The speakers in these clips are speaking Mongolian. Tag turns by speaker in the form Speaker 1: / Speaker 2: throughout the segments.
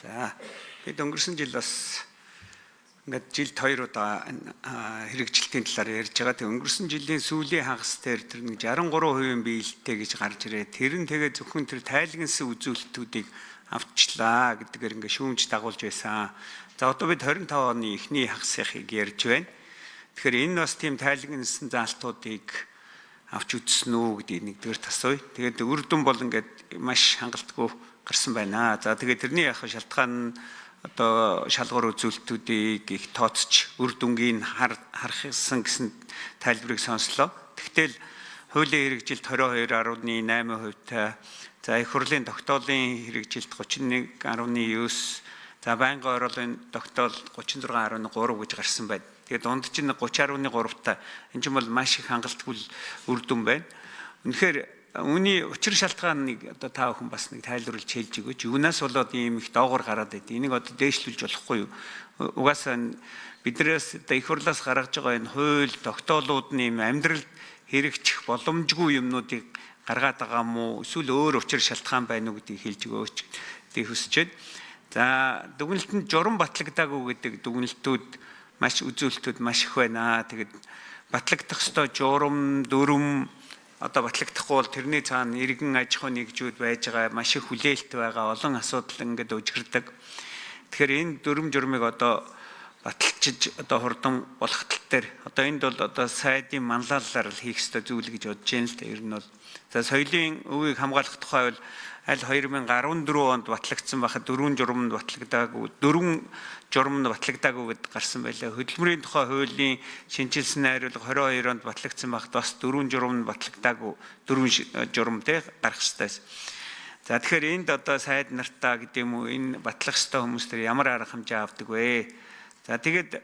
Speaker 1: За бид өнгөрсөн жил бас ингээд жилд хоёр удаа хэрэгжилтийн талаар ярьж байгаа. Тэг өнгөрсөн жилийн сүүлийн хагас дээр тэр нэг 63% биелэлтэй гэж гарч ирээ. Тэр нь тэгээ зөвхөн тэр тайлгнасан үзүүлэлтүүдийг авчлаа гэдгээр ингээд шүүмж дагуулж байсан. За одоо бид 25 оны эхний хагасыг ярьж байна. Тэгэхээр энэ бас тийм тайлгнасан заалтуудыг авч үзсэн үү гэдгийг нэгдүгээр асууя. Тэгээд үр дүн бол ингээд маш хангалтгүй гарсан байна. За тэгээд тэрний яг шалтгаан нь одоо шалгуур үзүүлэлтүүдийг их тооцож үр дүнгийг харахсан гэсэн тайлбарыг сонслоо. Тэгтэл хуулийн хэрэгжилт 22.8%-тай, за их хурлын тогтоолын хэрэгжилт 31.9, за байнгын ороолын тогтоол 36.3 гэж гарсан байна. Тэгээд дунд чинь 30.3-тай. Энэ чинь бол маш их хангалтгүй үр дүн байна. Үнэхээр үүний учир шалтгааныг одоо та бүхэн бас нэг тайлбарлаж хэлж өгөөч. Юунаас болоод ийм их доогуур гараад байд. Энийг одоо дээшлүүлж болохгүй юу? Угаасаа биднээс одоо их хурлаас гаргаж байгаа энэ хууль тогтоолууд нь ийм амьдралд хэрэгжих боломжгүй юмнуудыг гаргаад байгаа мó эсвэл өөр учир шалтгаан байна уу гэдгийг хэлж өгөөч гэдгийг хүсэж байна. За дүгнэлтэнд журам батлагдаагүй гэдэг дүгнэлтүүд маш үзүүлэлтүүд маш их байна. Тэгээд батлагдах ёстой журам, дүрм одоо батлагдахгүй бол тэрний цаана иргэн аж ахуй нэгжүүд байж байгаа, маш их хүлээлт байгаа, олон асуудал ингээд өжгөрдөг. Тэгэхээр энэ дүрм журмыг одоо баталчиж одоо хурдан болох тал дээр одоо энд бол одоо сайдын манлайлалаар л хийх ёстой зүйл гэж бодож байна л да. Ер нь бол за соёлын өвийг хамгаалах тухай бол аль 2014 онд батлагдсан байхад дөрвөн журманд батлагдаагүй, дөрвөн журманд батлагдаагүй гэд гарсан байлаа. Хөдөлмөрийн тухай хуулийн шинэчилсэн найруулга 22 онд батлагдсан байхад бас дөрвөн журманд батлагдаагүй, дөрвөн журам те гарах ёстой байсан. За тэгэхээр энд одоо сайд нартаа гэдэг юм уу энэ батлах ёстой хүмүүс төр ямар арга хэмжээ авдаг вэ? За тэгээд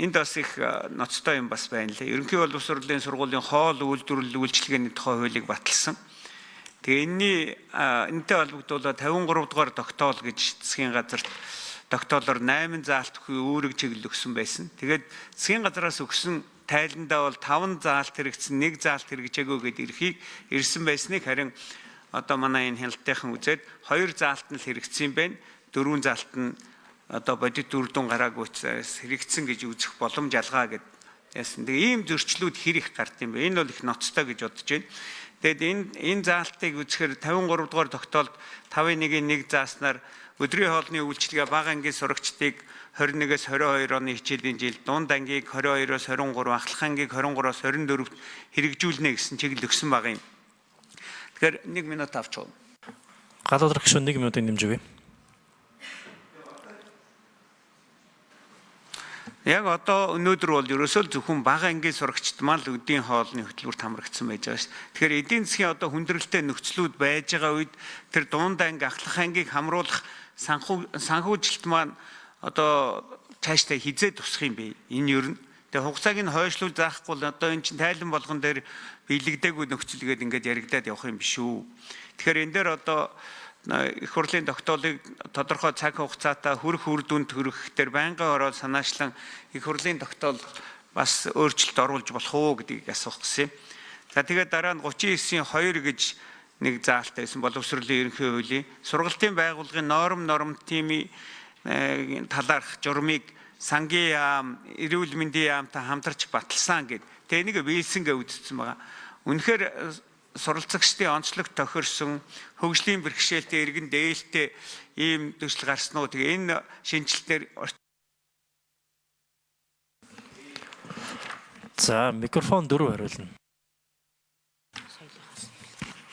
Speaker 1: энд бас их ноцтой юм бас байна лээ. Ерөнхий боловсролын сургуулийн хоол үйлдвэрлэл үйлчилгээний тухай хуулийг баталсан. Тэгээ энэний энэтэй холбогдуулаад 53 дугаар тогтоол гэж засгийн газарт тогтоолоор 8 заалт бүхий үүрэг чиглэл өгсөн байсан. Тэгээд засгийн газараас өгсөн тайландаа бол 5 заалт хэрэгцсэн, 1 заалт хэрэгжээгүй гэдээ эрхийг ирсэн байсныг харин одоо манай энэ хяналтынхан үзээд 2 заалт нь л хэрэгцсэн юм байна. 4 заалт нь одоо бодит үр дүн гараагүй учраас хэрэгцсэн гэж үзэх боломж алгаа гэд яасан. Тэгээ ийм зөрчлүүд хэр их гард юм бэ? Энэ бол их ноцтой гэж бодож байна. Тэгээд энэ заалтыг үзэхээр 53 дугаар тогтоолд 5-1-ийн 1 зааснаар өдрийн хоолны үйлчилгээ бага ангийн сурагчдыг 21-ээс 22 оны хичээлийн жил, дунд ангийг 22-оос 23, ахлах ангийг 23-оос 24-т хэрэгжүүлнэ гэсэн чиглэл өгсөн байгаа юм. Тэгэхээр 1 минут авч уу.
Speaker 2: Галуудрах гишүүн 1 минутын нэмж өгье.
Speaker 1: Яг одоо өнөөдөр бол ерөөсөө зөвхөн бага ангийн сурагчид мал өдийн хоолны хөтөлбөрт хамрагдсан байж байгаа шүү. Тэгэхээр эдийн засгийн одоо хүндрэлтэй нөхцлүүд байж байгаа үед тэр дунд анги, ахлах ангийг хамруулах санхүүжилт маань одоо цаашдаа хизээ тусах юм бэ? Энэ ер нь тэгээ хугацааг нь хойшлуул заахгүй бол одоо эн чинь тайлан болгон дээр биелэгдээгүй нөхцөл гээд ингээд яригадаад явах юм биш үү? Тэгэхээр энэ дээр одоо их хурлын тогтоолыг тодорхой цаг хугацаатай хүрэх үр дүнд хүрэх дээр байнгын ороод санаачлан их хурлын тогтоол бас өөрчлөлт оруулж болох уу гэдгийг асуух гэсэн юм. За тэгээд дараа нь 39-ийн 2 гэж нэг заалт байсан боловсролын ерөнхий хуулийн сургалтын байгууллагын норм нормтимын талаарх журмыг сангийн яам, эрүүл мэндийн яамтай хамтарч баталсан гэд. Тэгээ энийг биелсэн гэж үзсэн байгаа. Үнэхээр суралцагчдын онцлог тохирсон хөгжлийн бэрхшээлтэй иргэн дээлтэй ийм төсөл гарсан уу? Тэгээ энэ шинжилтээр
Speaker 2: За микрофон 4 хариулна.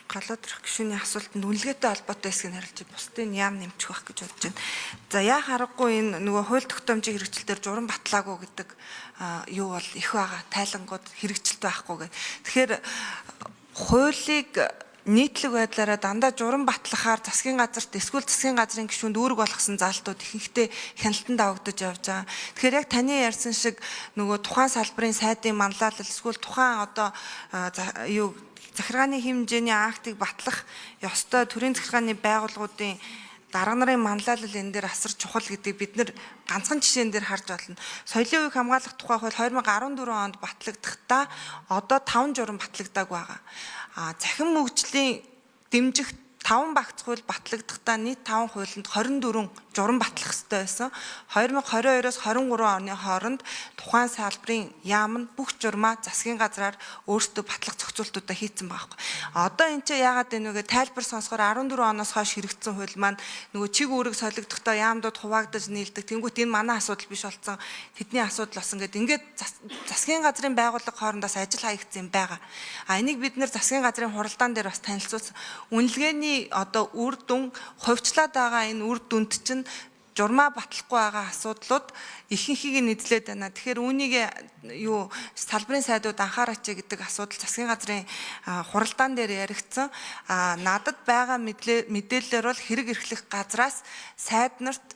Speaker 3: Галуудрах гишүүний асуултанд үнэлгээтэй холбоотой хэсгийг хариулж бусдын яам нэмчих байх гэж бодож байна. За яа харахгүй энэ нөгөө хууль тогтоомжийн хэрэгжилтээр журам батлаагүй гэдэг юу бол их байгаа. Тайлангууд хэрэгжилт байхгүй гэх. Тэгэхээр хуулийг нийтлэг байдлаараа дандаа журам батлахаар засгийн газарт эсвэл засгийн газрын гишүүнд үүрэг болгосон заалтууд ихэнхдээ хяналтанд авагдаж явж байгаа. Тэгэхээр яг таны ярьсан шиг нөгөө тухайн салбарын сайдын манлайлал эсвэл тухайн одоо юу захиргааны хэмжээний актыг батлах ёстой төрийн захиргааны байгууллагуудын дарга нарын манлайлал энэ дээр асар чухал гэдгийг бид нэр ганцхан жишээн дээр харж байна. Соёлын үеийг хамгаалах тухай хууль 2014 онд батлагдахдаа одоо 5 журам батлагдаагүй байгаа. А цахим хөгжлийн дэмжих 5 багц хууль батлагдахдаа нийт 5 хуулинд 24 журам батлах ёстой байсан. 2022-оос 23 оны хооронд тухайн салбарын яам нь бүх журмаа засгийн газраар өөрсдөө батлах зохицуултуудаа хийцэн байгаа байхгүй. Одоо энэ чинь яагаад вэ нүгэ тайлбар сонсохоор 14 оноос хойш хэрэгжсэн хууль маань нөгөө чиг үүрэг солигдохдоо яамдууд хуваагдаж нийлдэг. Тэнгүүт энэ манай асуудал биш болсон. Тэдний асуудал болсон гэдэг. Ингээд засгийн газрын байгууллага хоорондоос ажил хаягдсан юм байгаа. А энийг бид нэр засгийн газрын хуралдаан дээр бас танилцуулсан. Үнэлгээний одоо үр дүн хувьчлаад байгаа энэ үр дүнд чинь журмаа батлахгүй байгаа асуудлууд ихэнхийг нь эзлээд байна. Тэгэхээр үүнийг юу салбарын сайдууд анхаараач гэдэг асуудал засгийн газрын хуралдаан дээр яригдсан. А надад байгаа мэдээллээр бол хэрэг эрхлэх газраас сайд нарт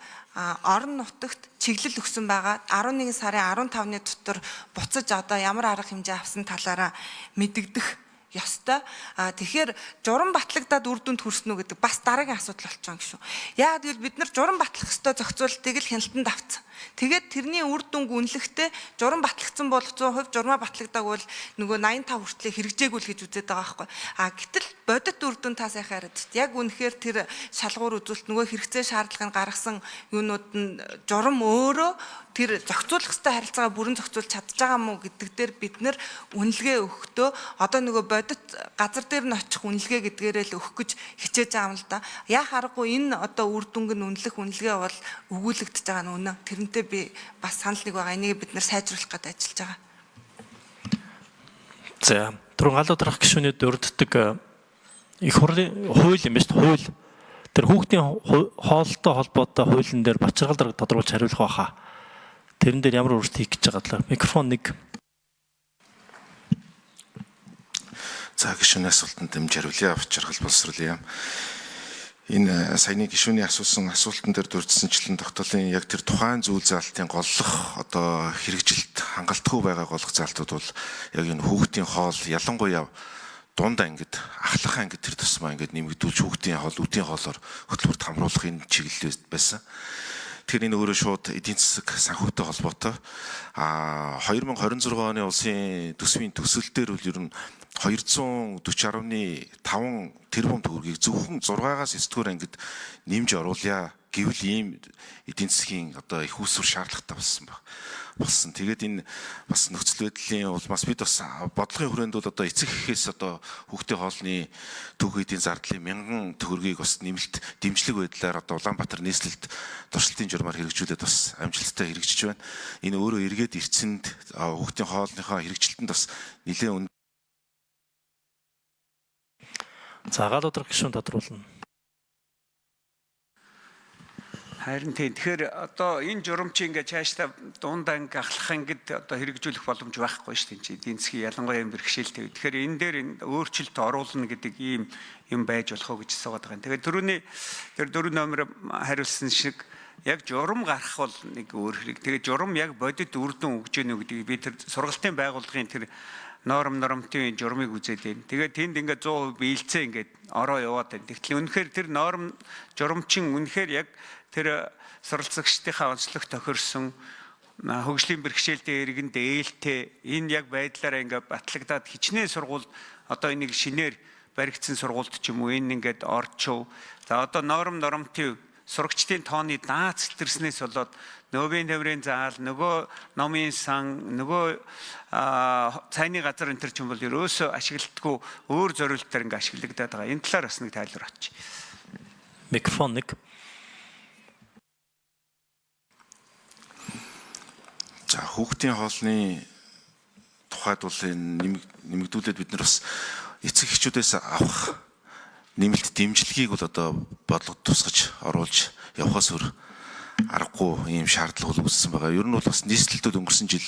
Speaker 3: орон нутагт чиглэл өгсөн байгаа. 11 сарын 15-ны дотор буцаж одоо ямар арга хэмжээ авсан талаараа мэдэгдэх ёстой. А тэгэхээр журам батлагдаад үр дүнд хүрсэн үү гэдэг бас дараагийн асуудал болчихсон гэх шүү. Яагаад гэвэл бид нар журам батлах ёстой зохицуултыг л хяналтанд авцсан. Тэгээд тэрний үр дүнг үнэлэхдээ журам батлагдсан бол 100%, журмаа батлагдаагүй бол нөгөө 85 хүртлээр хэрэгжээгүй л гэж үзээд байгаа байхгүй. А гэтэл бодит үр дүн та сайхан яриад шүү дээ. Яг үнэхээр тэр шалгуур үзүүлэлт нөгөө хэрэгцээ шаардлагыг гаргасан юунууд нь журам өөрөө тэр зохицуулах ёстой харилцаагаа бүрэн зохицуулж чадж байгаа мó гэдэг дээр бид нэр үнэлгээ өгөхдөө одоо нөгөө бодит газар дээр нь очих үнэлгээ гэдгээрээ л өгөх гэж хичээж байгаа юм л да. Яах аргагүй энэ одоо үр дүнг нь үнэлэх үнэлгээ бол өгүүлэгдэж байгаа нь үнэ. Тэрнтэй би бас санал нэг байгаа. Энийг бид нэр сайжруулах гээд ажиллаж байгаа.
Speaker 2: За, түрүүн гал удрах гишүүний дурддаг их хурлын хууль юм байна шүү дээ. Хууль. Тэр хүүхдийн хоолтой холбоотой хуулийн дээр Бачаргал дарга тодруулж хариулах байхаа. Тэрэн дээр ямар өөрчлөлт хийх гэж байгаа талаар микрофон 1.
Speaker 4: За, гишүүний асуултанд дэмж хариулъя. Бачаргал боловсруулъя. Энэ саяны гишүүний асуусан асуултан дээр дурдсанчлан тогтоолын яг тэр тухайн зүйл заалтын голлох одоо хэрэгжилт хангалтгүй байгаа голлох заалтууд бол яг энэ хүүхдийн хоол ялангуяа дунд ангид, ахлах ангид тэр тусмаа ингээд нэмэгдүүлж хүүхдийн хоол, үдийн хоолоор хөтөлбөрт хамруулах энэ чиглэл байсан. Тэгэхээр энэ өөрөө шууд эдийн засаг санхүүтэй холбоотой. А 2026 оны улсын төсвийн төсөл дээр бол ер нь 240.5 тэрбум төгрөгийг зөвхөн 6-аас 9 дугаар ангид нэмж оруулъя гэвэл ийм эдийн засгийн одоо их усүр шаардлагатай болсон баг. Болсон. Тэгээд энэ бас нөхцөл байдлын улмаас бид бас бодлогын хүрээнд бол одоо эцэг эхээс одоо хүүхдийн хоолны түүх эдийн зардлын мянган төгрөгийг бас нэмэлт дэмжлэг байдлаар одоо Улаанбаатар нийслэлд туршилтын журмаар хэрэгжүүлээд бас амжилттай хэрэгжиж байна. Энэ өөрөө эргээд ирцэнд хүүхдийн хоолныхоо хэрэгжилтэнд бас нэлээд
Speaker 2: За, гал удрах гишүүн тодруулна.
Speaker 1: Харин тийм. Тэгэхээр одоо энэ журам чи ингээд цаашдаа дунд анги, ахлах ангид одоо хэрэгжүүлэх боломж байхгүй шүү дээ. Эдийн засгийн ялангуяа юм бэрхшээлтэй. Тэгэхээр энэ дээр энэ өөрчлөлт оруулна гэдэг ийм юм байж болох уу гэж асуугаад байгаа юм. Тэгээд түрүүний тэр 4 номер хариулсан шиг яг журам гарах бол нэг өөр хэрэг. Тэгээд журам яг бодит үр дүн өгж гэнэ үү гэдгийг би тэр сургалтын байгууллагын тэр норм нормтын журмыг үзээд байна. Тэгээд тэнд ингээд 100% биелцээ ингээд ороо яваад байна. Тэгтэл үнэхээр тэр норм журамчин үнэхээр яг тэр суралцагчдынхаа онцлог тохирсон хөгжлийн бэрхшээлтэй иргэнд ээлтэй энэ яг байдлаараа ингээд батлагдаад хичнээн сургууль одоо энийг шинээр баригдсан сургуульд ч юм уу энэ ингээд орчив. За одоо норм нормтив сурагчдын тооны наац илтэрснээс болоод нөөбийн тээврийн заал, нөгөө номын сан, нөгөө цайны газар энэ төр ч юм бол ерөөсөө ашигладаггүй өөр зориултаар ингээ ашиглагдаад байгаа. Энэ талаар бас нэг тайлбар авчи.
Speaker 2: Микрофон 1.
Speaker 4: За, хүүхдийн хоолны тухайд бол энэ нэмэгдүүлээд бид нар бас эцэг эхчүүдээс авах нэмэлт дэмжлэгийг бол одоо бодлого тусгаж оруулж явахаас өөр аргагүй ийм шаардлага бол үүссэн байгаа. Ер нь бол бас нийслэлдүүд өнгөрсөн жил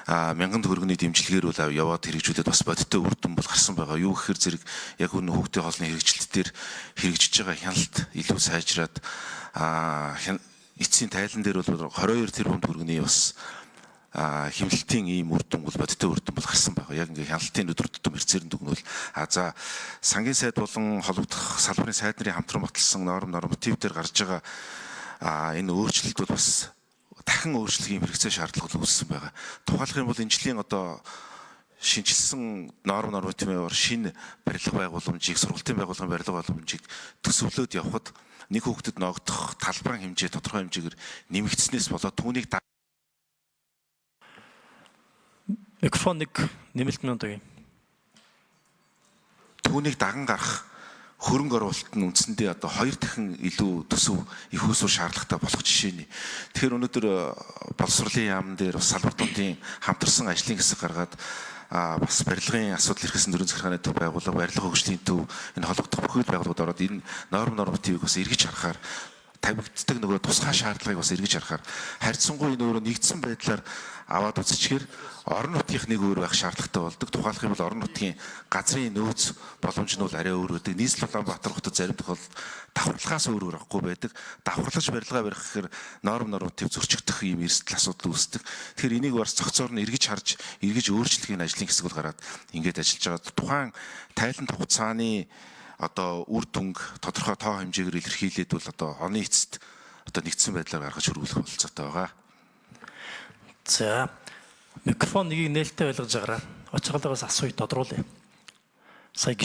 Speaker 4: мянган төгрөгийн дэмжлэгээр бол яваад хэрэгжүүлээд бас бодиттой үр дүн бол гарсан байгаа. Юу гэхээр зэрэг яг үнэ хүүхдийн хоолны хэрэгжилт дээр хэрэгжиж байгаа хяналт илүү сайжраад эцсийн тайлан дээр бол 22 тэрбум төгрөгийн бас хэмнэлтийн ийм үр дүн бол бодиттой үр дүн бол гарсан байгаа. Яг ингээ хяналтын өдөр тутам хэрцээр нь дүгнвэл за сангийн сайд болон холбогдох салбарын сайд нарын хамтран баталсан норм норматив дээр гарч байгаа энэ өөрчлөлт бол бас дахин өөрчлөх юм хэрэгцээ шаардлага үүссэн байгаа. Тухайлах юм бол энэ жилийн одоо Шинэчилсэн норм нормативын шинэ барилга байгууламжийг, сургалтын байгууллагын барилга байгууламжийг төсөвлөд явхад нэг хүүхдэд ногдох талбарын хэмжээ тодорхой хэмжээгээр нэмэгдснээс болоод түүнийг
Speaker 2: Микрофон нэг нэмэлт минут өгье.
Speaker 4: Түүнийг даган гарах хөрөнгө оруулалт нь үндсэндээ одоо хоёр дахин илүү төсөв их усүр шаардлагатай болох жишээний. Тэгэхээр өнөөдөр боловсролын яамн дээр бас салбар дундын хамтарсан ажлын хэсэг гаргаад бас барилгын асуудал эрхэлсэн төрийн захиргааны төв байгууллага, барилга хөгжлийн төв, энэ холбогдох бүхэл байгууллагууд ороод энэ норм нормативыг бас эргэж харахаар, тавигддаг нөгөө тусгай шаардлагыг бас эргэж харахаар, харьцангуй энэ өөрөө нэгдсэн байдлаар аваад үзчихээр орон нутгийнх нэг өөр байх шаардлагатай болдог. Тухайлах юм бол орон нутгийн газрын нөөц боломж нь бол арай өөр байдаг. Нийслэл Улаанбаатар хотод зарим тохиолдолд давхарлагаас өөр өөр авахгүй байдаг. Давхарлаж барилгаа барих гэхээр норм норматив зөрчигдөх ийм эрсдэл асуудал үүсдэг. Тэгэхээр энийг бас цогцоор нь эргэж харж, эргэж өөрчлөхийн ажлын хэсэг бол гараад ингээд ажиллаж байгаа. Тухайн тайлан хугацааны одоо үр дүнг тодорхой тоо хэмжээгээр илэрхийлээд бол одоо оны эцэст одоо нэгдсэн байдлаар гаргаж хөрвүүлэх бололцоотой байгаа.
Speaker 2: За, микрофон нэгийг нээлттэй байлгаж байгаарай. Очгалаагаас асууя, тодруулъя. Сая